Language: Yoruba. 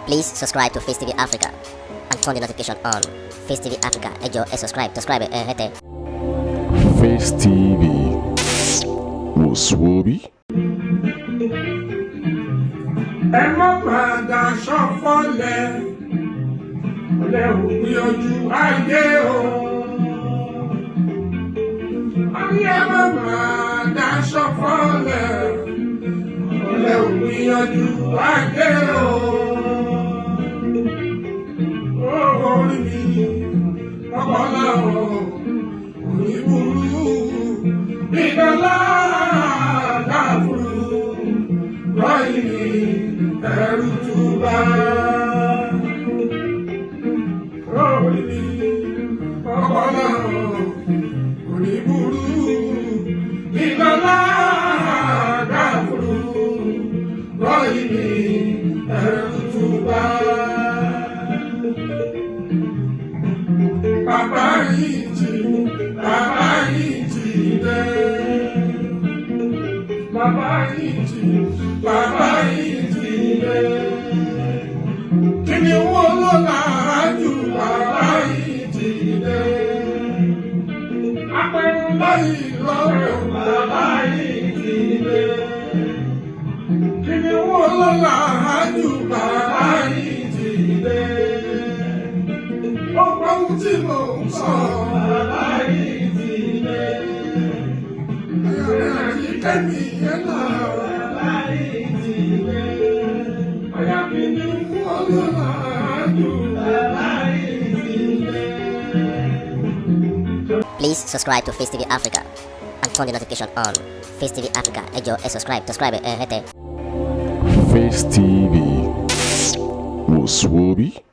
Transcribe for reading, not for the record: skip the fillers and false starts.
Please subscribe to Face TV Africa and turn the notification on. Face TV Africa, ẹ jọ̀ọ́, ẹ subscribe, subscribe ẹ hẹ́tẹ̀. Face TV wò sùwòbí. Ẹ má máa daṣọ fọ́lẹ̀ ọ̀lẹ ò gbìyànjú ayé o. A ní ẹ má máa daṣọ fọ́lẹ̀ ọ̀lẹ ò gbìyànjú ayé o. Orí mi ọpọlọ kò ní burú ìdọ́lá dàfúrú rọ́ọ̀yì mi ẹrù túbà. Orí mi ọpọlọ kò ní burú ìdọ́lá dàfúrú rọ́ọ̀yì mi ẹrù túbà. Bàbá yìí ti, bàbá yìí ti dé. Bàbá yìí ti, bàbá yìí ti dé. Kí ni wọ́n ló lára jù? Bàbá yìí ti dé. Apẹ̀rẹ̀ láyìí lọ́rọ̀, bàbá yìí ti dé. Kí ni wọ́n ló lára jù? Bàbá yìí ti dé. Ọ̀pọ̀ ohun tí mò ń sọ, bàbá yìí ti dé. Ayọ̀rẹ́ àti kẹ́mi yẹn náà, bàbá yìí ti dé. Ọ̀yà mi ni wọ́n ló lára jù, bàbá yìí ti dé. Please subscribe to Face TV Africa and turn the notification on. Face TV Africa, ẹ jọ̀ọ́, ẹ subscribe, subscribe ẹ hẹ́tẹ̀. Face TV wò sùwòbí.